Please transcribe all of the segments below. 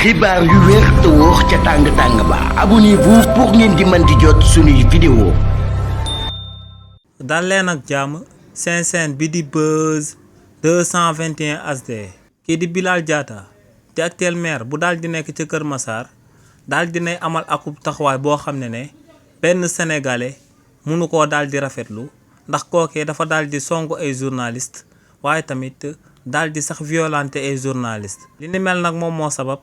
xibaar yu wér te wóor ca tàng-tàng ba abonnez-vous pour ngeen di mën di jot suñuy vidéo. dal leen ak jàmm seen chaîne bi di Buzz 221 HD kii di Bilal Diatta di actuel maire bu daal di nekk ca Kër Massar daal di nay amal akub taxawaay boo xam ne benn sénégalais mënu koo daal di rafetlu ndax kookee dafa daal di songu ay journaliste waaye tamit daal di sax violenté ay journaliste li ni mel nag moom moo sabab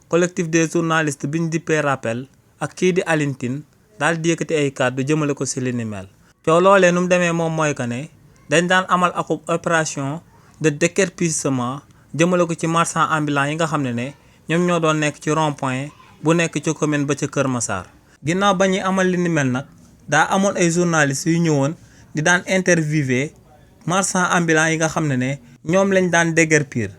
collectif des journalistes biñ dippee rappel ak kii di Alioune Tine daal di yëkkati ay kàddu jëmale ko si li ni mel coow loolee nu mu demee moom mooy que ne dañ daan amal akub opération de déguerpissement jëmale ko ci marchand ambulant yi nga xam ne ñoom ñoo doon nekk ci rond point bu nekk ci commune ba ca Kër Massar. ginnaaw ba ñuy amal li ni mel nag daa amoon ay journalistes yu ñëwoon di daan interviewé marchand ambulant yi nga xam ne ñoom lañ daan déguerpir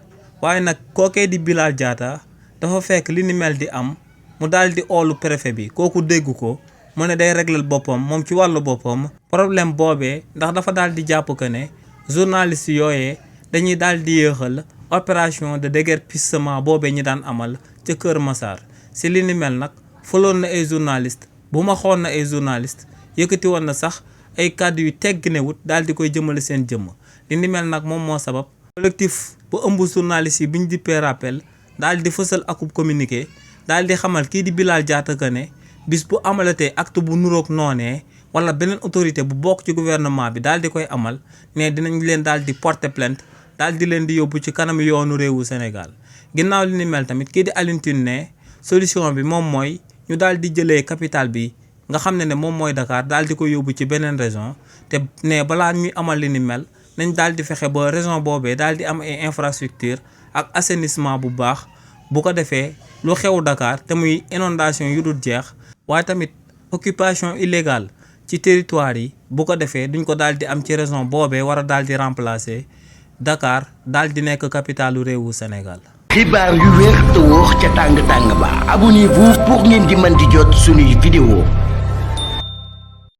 waaye nag kookee di Bilal Diatta dafa fekk li ni mel di am mu daal di oolu préfet bi kooku dégg ko mu ne day réglal boppam moom ci wàllu boppam problème boobee ndax dafa daal di jàpp que ne journaliste yooyee dañuy daal di yéexal opération de déguerpissement boobee ñi daan amal ca Kër Massar si li ni mel nag foloon na ay journaliste bu ma xoon na ay journaliste yëkkati woon na sax ay kàddu yu tegginewut daal di koy jëmale seen jëmm li ni mel nag moom moo sabab collectif bu ëmb journaliste yi bi ñu dippee rappel daal di fësal akub communiqué daal di xamal kii di Bilal Diatta que ne bis bu amalatee acte bu nuroog noonee wala beneen autorité bu bokk ci gouvernement bi daal di koy amal ne dinañ leen daal di porter plainte daal di leen di yóbbu ci kanam yoonu réewu Sénégal ginnaaw li ni mel tamit kii di Alioune Tine ne solution bi moom mooy ñu daal di jëlee capitale bi nga xam ne moom mooy Dakar daal di ko yóbbu ci beneen région te ne balaa ñuy amal li ni mel nañ daal di fexe ba région boobee daal di am ay infrastructure ak assainissement bu baax bu ko defee lu xew Dakar te muy inondation yu dul jeex waaye tamit occupation illégale ci territoire yi bu ko defee duñ ko daal di am ci région boobee war a daal di remplacer Dakar daal di nekk capitalu réewu Sénégal. xibaar yu wér te wóor ca tàng-tàng ba abonnez-vous pour ngeen di mën di jot suñuy vidéo.